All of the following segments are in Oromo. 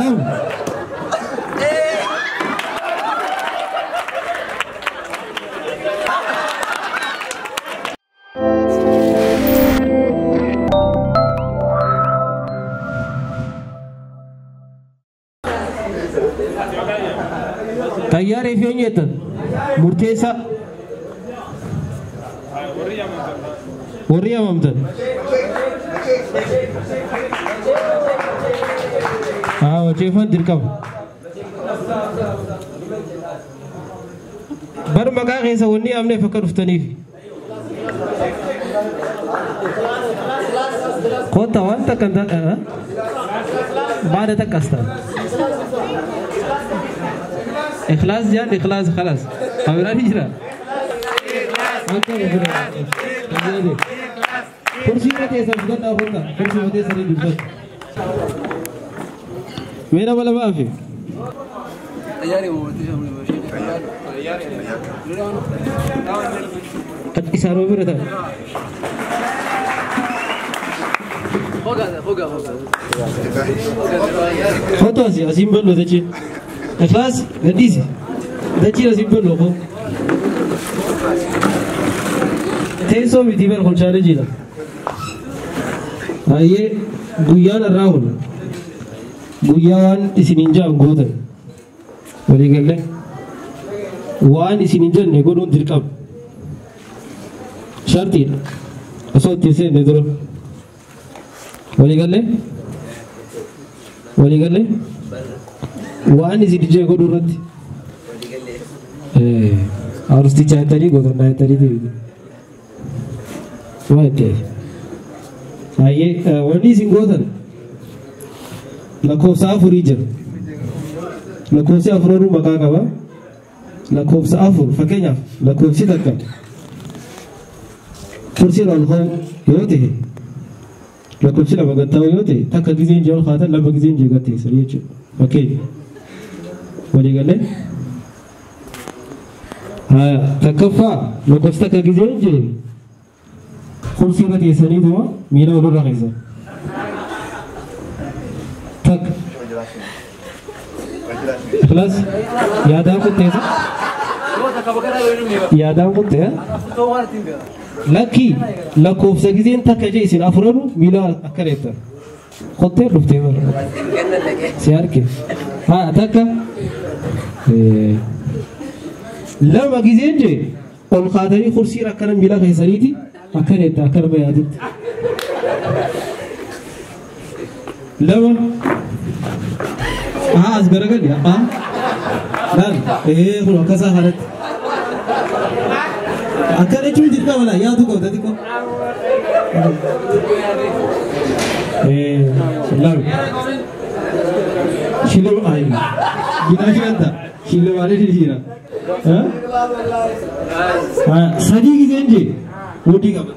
Lama. Tayyaaree fi eenyu murteessaa warri yaamamtan. Haa waceeffan dirqama. Bar maqaa keessa wanni yaamneef akka dhuftaniif. Kota waan takka baada takkas ta'a. إخلاص جان إخلاص خلاص خبراني جرا كرسي ما تيسر بدنا أخذنا كرسي ما تيسر يجيبك وين ولا ما في إشارة بيرة خطوة أسيم بلو تجي إخلاص غديسي دچی رسیم په لوګو تیسو می دیبر خلچاره جیلا آیه guyyaan irraa kun guyyaa waan isin hin jaan gootan walii galee waan isin hin jenne godhuun dirqama shartiidha osoo itti seenne dura walii galee walii galee waan isin ijee godhu irratti arusticha jettanii gootannaa jettanii deebitu. Waan itti baay'ee wanni isin gootan lakkoofsa afurii jira. Lakkoofsi afuranuu maqaa qaba. Lakkoofsa afur fakkeenyaaf lakkoofsi takka kursiin ol ka'u yoo ta'e lakkoofsi lama gad taa'u yoo ta'e takka gizeen jee ol kaatan lama gizeen jee gad teessan jechuudha. Fakkeenya walii galee takkaffaa lakkoofsa takka gizeen jee kursii irra teessaniituma miila walirra keessan. Takka. Ikhlas yaadaan qotteessa. Yaadaan qottee. Lakki lakkoofsa gizeen takka jee isin afuranu miila akkana jettan. Qottee dhuftee bara. Si arge. Haa takka. Lama gizeen jee ol kaatanii kursii akkana miila keessaniiti akkana jetta akkana yaadutti. Lama. Haa as garagali haa. Laal kun akkasaa kanatti. Akkana jechuun dirqama laa yaadu qabda xiqqoo. Lama. Shiloo ayi. Ginaa shilanta. Shiloo malee jira. Sadii gizeen jee mudhii qaba.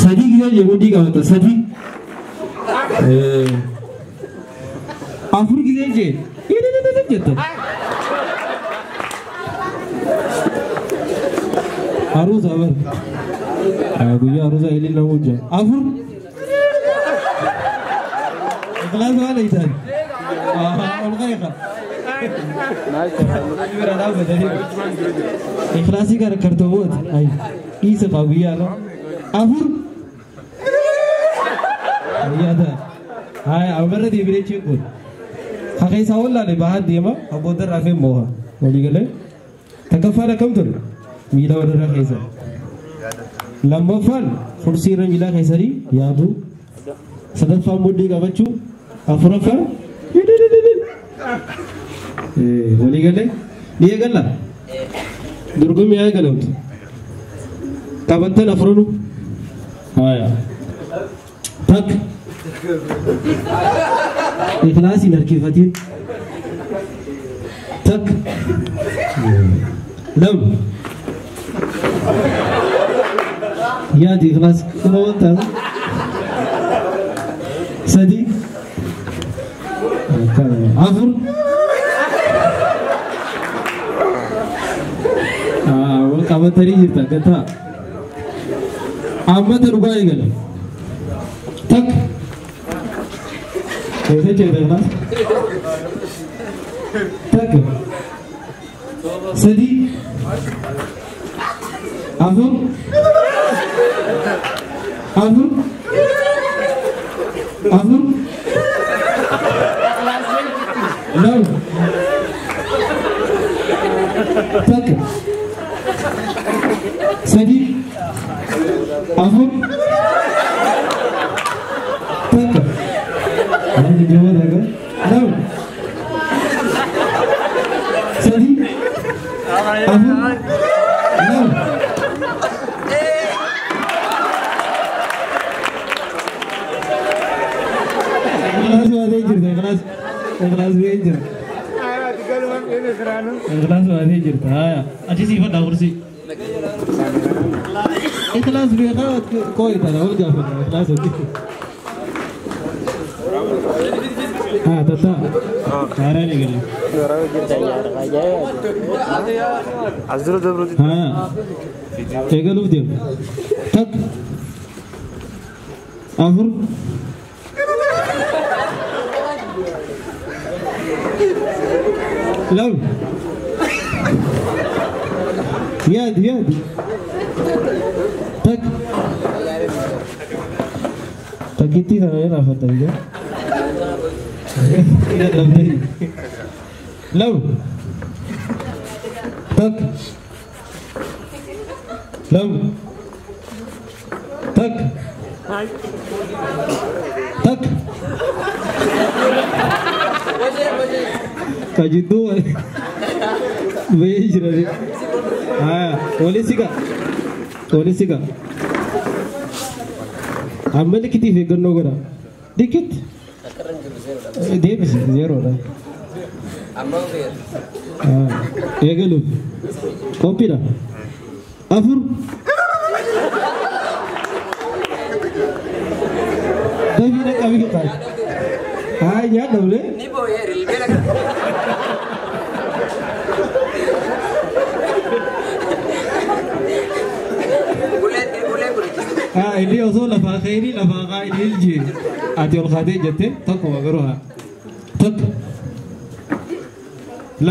Sadii gizeen jee mudhii qabata sadii. Afur gizeen jee jetta. Aruusa bar. Guyyaa aruusa illee nama hojjaa. Afur. Ikhlaas waan hiitan. Ol qaeqa. Ikhlaasii kana kartoobooti. Dhiisa qaba guyyaa lama. Afur. Ayyaata. Haya amarra deebinee jechuun. Haqeessaa wallaale bahaa deema abboota irraa fi mooha. Walii galee. Takkaffaan akkam ture? Miila walirra keessa. Lammaffaan kursii irra miila keessanii yaaduu. Sadaffaan mudhii qabachuu. Afuraffaan walii galee ni eegalla. Dorgommii haa eegalamtu. Qabattan afuranu. Haya. Takka. Ikhlaasiin harkifatiin. Takka. Lama. Yaadi ikhlaas kuma wanta. Sadii. Afur. Wal qabatanii jirta gataa. Ammata dhugaa eegala. Takka. Eessa jeeta Ikhlaas? 1, 3, 4, 4, 4, 2, 1, 3, 4, 1. 2, 3, 4, 2. Ikhlas waatee jirta, ikhlas, ikhlas ba'ee jira. Ikhlas waatee jirta. Haya, achi siifadhaa kursii. Ikhlas beekaa kooyi tana ol gaafadha ikhlas hojii. Haa, tataa. Haaraan eegale. Haya, eegaluuf deema. 1, 4, 2. Yaadi, yaadi. 1. Takkittii tana irraa fatta ija. 2, 1, 2, 1, 1. Ka jidduu bahee jira. Haya, wali siqa. Wali siqa. Amma likitiif eeggannoo godha. Likit. Deebisi zeeroodha. Eegaluuf. Qophiidha. 4. Dafii dhaqqabii qixxaayi. Haa, nyaadha ulee. Haa, inni osoo lafaa ka'anii lafaa kaa'anii jee ati ol kaatee jette tokkuma garuu haa. 1, 2,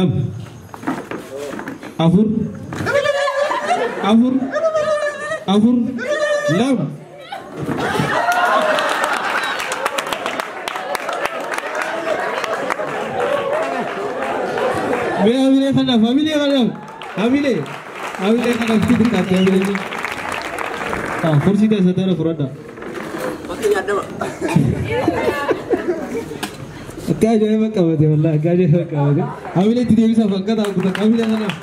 4, 4, 4, 2. Mee hamilee kanaaf, hamilee kanaaf, hamilee, hamilee kanaaf itti xiqqaatti hamilee. Haa, kursii teessa tana fudhadhaa. Akka ajaa'iba qabate wallahi, akka ajaa'iba qabate. Hamilee itti deebisaaf akka taa'u kutan hamilee kanaaf.